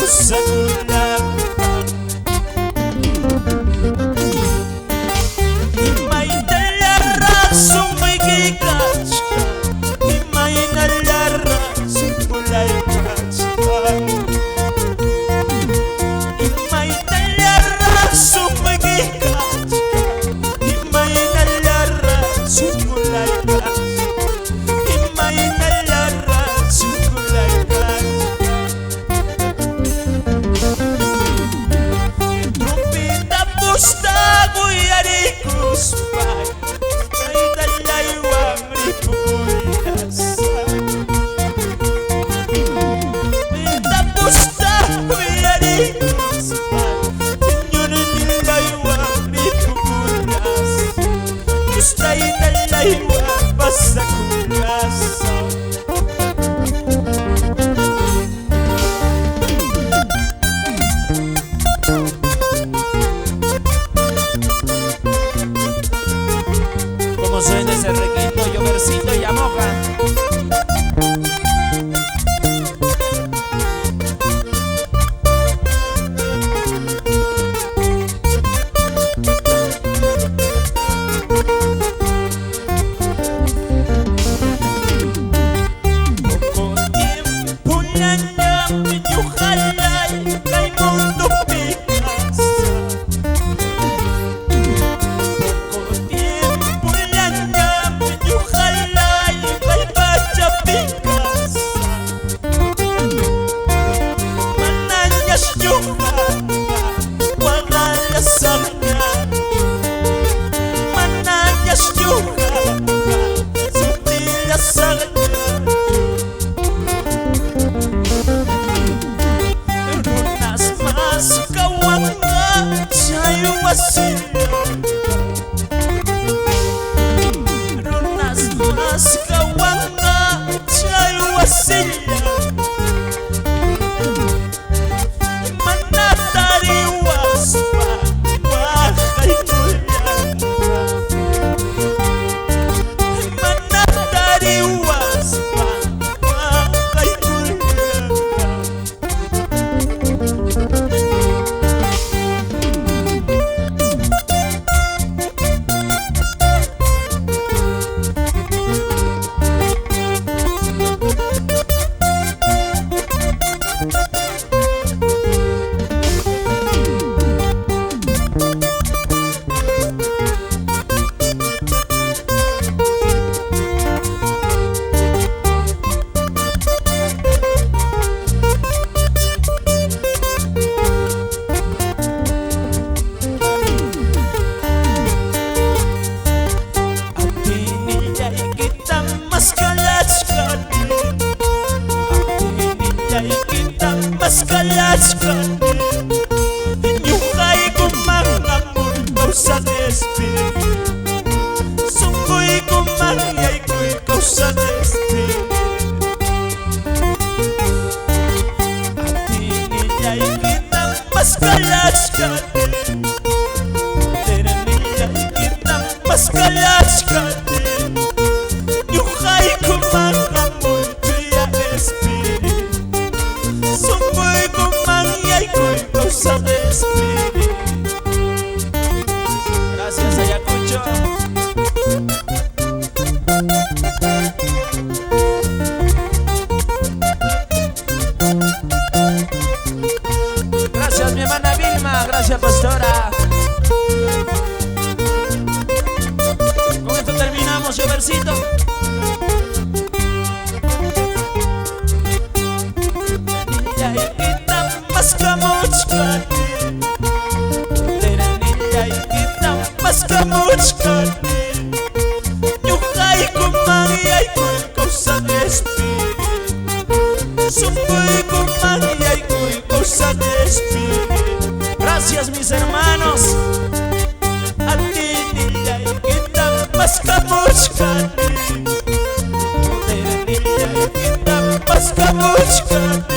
kawsakunanpaq. Imaynallaraq sunquyki kachkan, imaynallaraq sunqullay kachkan, imaynallaraq sunquyki kachkan, imaynallaraq sunqullay kachkan, imaynallaraq sunqullay kachkan. Trompeta pusta uyarikuspay taytallaywan ripullasaq. Trompeta pusta uyarikuspay señornillaywan ripullasaq. Dios taytallaywan pasakullasaq. Como suena ese requinto, llovercito y amoja. Poco tiempo ñañam ñuqallay kay mundopi kasaq. Poco tiempo ñañam ñuqallay kay pachapi kasaq. Manañas ñuqaqa waqallasaqña, manañas ñuqaqa sufrillasaqña. Runas mas kawanqa chay wasillanta, runas mas kawanqa chay wasillanta. Mana tariwaspa waqaykullanqa, mana tariwaspa waqaykullanqa. Atinillaykita maskalachkani, atinillaykita maskalachkani. Ñuqaykuman hamuy kawsaq espíritu, sunquykuman yaykuy kawsaq espíritu. Atinillaykita maskalachkani, Teranillaykita maskalachkani. Ñuqaykuman hamuy chuya espíritu, sunquykuman yaykuy kawsaq espíritu. Gracias, Ayacucho. Gracias, mi hermana Vilma. Gracias, pastora. Con esto terminamos, llovercito. Nillaykita maskamuchkani, teranillaykita maskamuchkani. Ñuqaykuman yaykuy kawsaq espíritu, sunquykuman yaykuy kawsaq espíritu. Gracias, mis hermanos. Atinillaykita maskamuchkani, teranillaykita maskamuchkani.